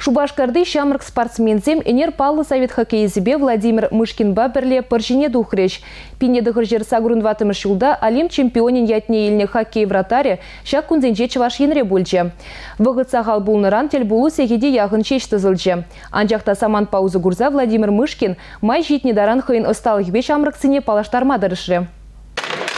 Шупашкарти ҫамрӑк спортсменсем ӗнер паллӑ совет хоккеисчӗпе Владимир Мышкинпа пӗрле пӑр ҫине тухрӗҫ. 1984 ҫулта Олимп чемпионӗн ятне илнӗ хоккей вратарӗ ҫак кунсенче Чӑваш Енре пулчӗ. Вӑхӑт сахал пулнӑран тӗлпулу сехете яхӑн ҫеҫ тӑсӑлчӗ. Анчах та самантпа усӑ курса Владимир Мышкин май ҫитнӗ таран хӑйӗн ӑсталӑхӗпе ҫамрӑксене паллаштарма тӑрӑшрӗ.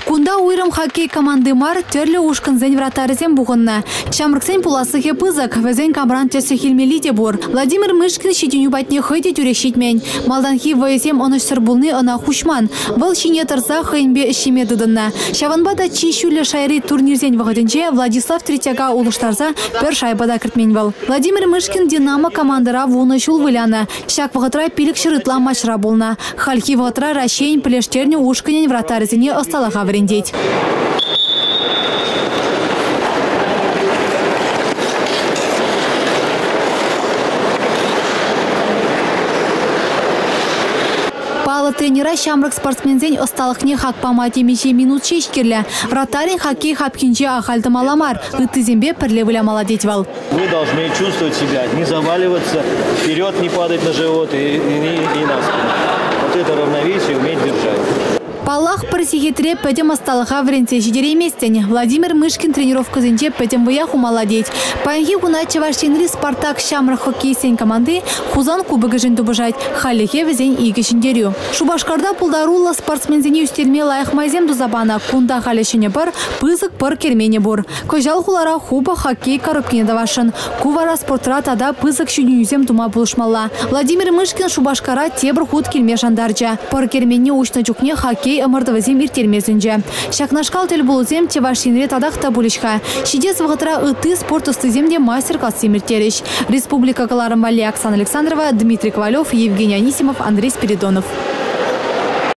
Кунта уйрӑм хоккей команди мар, тӗрлӗ ушкӑнсен вратарӗсем пухӑннӑ. Ҫамрӑксен пуласлӑхӗ пысӑк, вӗсен камран тӗслӗх илмелли те пур. Владимир Мышкин ҫитӗнӳ патне хӑй те тӳрех ҫитмен. Малтанхи вӑйӑсем ӑнӑҫсӑр пулни ӑна хуҫман. Вӑл ҫине тӑрса хӑйӗнпе ӗҫлеме тытӑннӑ. Ҫавӑнпа та чи ҫӳллӗ шайри турнирсен вӑхӑтӗнче Владислав Третьяка улӑштарса пӗр шайба та кӗртмен вӑл. Владимир Мышкин «Динамо» командӑра 10 ҫул вылянӑ. Ҫак вӑхӑтра 500 ытла матчра пулнӑ. Хальхи вӑхӑтра Раҫҫейӗн пӗрлештернӗ ушкӑнӗн вратарӗсене ӑсталӑха вӗрентет. Паллӑ тренера ҫамрӑк спортсменсен ӑсталӑхне хак пама темиҫе минут ҫеҫ кирлӗ. Вратарӗн хоккей хапхинче ахаль тӑмалла мар, ыттисемпе пӗрле вылямалла тет вӑл. Вы должны чувствовать себя, не заваливаться, вперед не падать на живот и на спину. Вот это равновесие уметь держать. Паллах, пӗр сехетре пӗтӗм ӑсталӑха вӗрентсе ҫитерейместӗн. Владимир Мышкин тренировкӑсенче пӗтӗм вӑя хумалла тет. Паянхи куна Чӑваш Енри «Спартак» ҫамрӑк хоккеистсен команди Хусан кубокӗшӗн тупӑшать. Хальлӗхе вӗсен икӗ ҫӗнтерӳ. Шупашкарта пултаруллӑ спортсменсене ӳстерме лайӑх майсем туса панӑ. Кунта халӗ ҫӗнӗ пӑр, пысӑк пӑр керменӗ пур. Кӑҫал хулара хупӑ хоккей коробкине тӑвасшӑн. Ку вара спортра тата пысӑк ҫитӗнӳсем тума пулӑшмалла. Владимир Мышкин Шупашкара тепӗр хут килме шантарчӗ. Пӑр керменне уҫнӑ чухне хоккей ӑмӑртӑвӗсем ирттерме сӗнчӗ. Ҫакнашкал тӗлпулусем Чӑваш Енре татах та пулӗҫ-ха. Ҫитес вӑхӑтра ытти спорт ӑстисем те мастер-классем ирттерӗҫ. Республика кӑларӑм валли Оксана Александрова, Дмитрий Ковалев, Евгений Анисимов, Андрей Спиридонов.